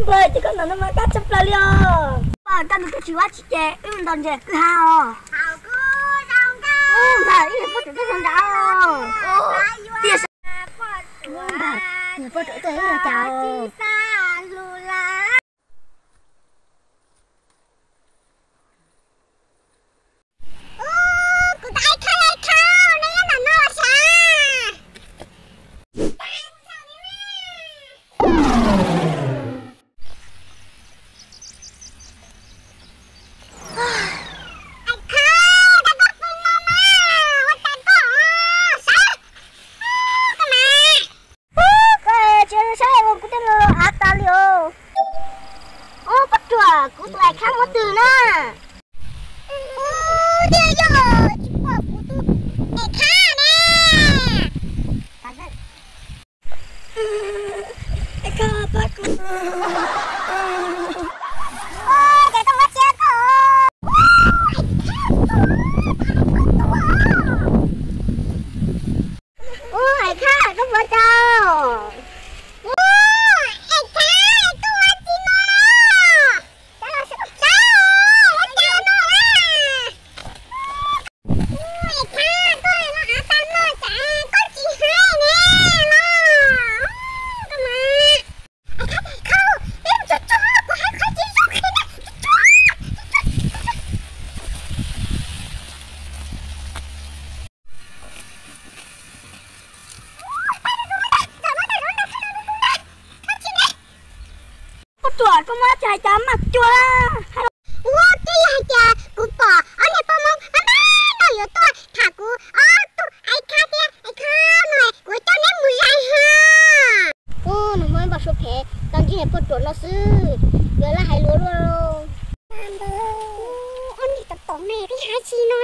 Pog, ces koj ntawm no mas kab tshaj plaws li os. Pog, koj nrog kuv tsis ua tsis ces wb ntaus ntses kwj ha os. Ua ntawd ib niag poj ruam tuaj zoo nraud. Tias, ua ntawd niag poj ruam tuaj ib niag cas os. Kuv tus Ais Khab, Ais Khab, neb nyob ntawm no los sav? Ais Khab, koj pw no mas ua cas koj sawv? Koj mas, koj tsis saib kuv tej no av tas li os. Ub, poj ruam, kuv tus Ais Khab muab twg na? Ub, twb yog tsis pom kuv tus Ais Khab ne. Ais Khab, pab kuv. Ub, ces koj muab txiav koj. Ub, Ais Khab, koj puas tau? Ub, Ais Khab, koj ua tsis no los? Sawv los, sawv los, sawv los, ua cas no na? Ub, Ais Khab, koj los av tas no cas koj tsis hais ne los? Koj mas, Ais Khab, Ais Khab, peb mus tsuag tsuag, kuv hais qhov tsis zoo qhia na. Poj ruam, koj muab tsis hais cas maj cuag. Ua, twb yog hais tias kuv pom ob niag poj Hmoob maj maj no yuav tuaj tham kuv ob tug Ais Khab thiab Ais Khab no, kuv coj neb mus zais ha. Ub, nws muaj ib npau suav phem tau ntsib niag poj ruam no xwb, yuav laj hais lus luaj. Ob niag tom tom ne, peb hais tsis no.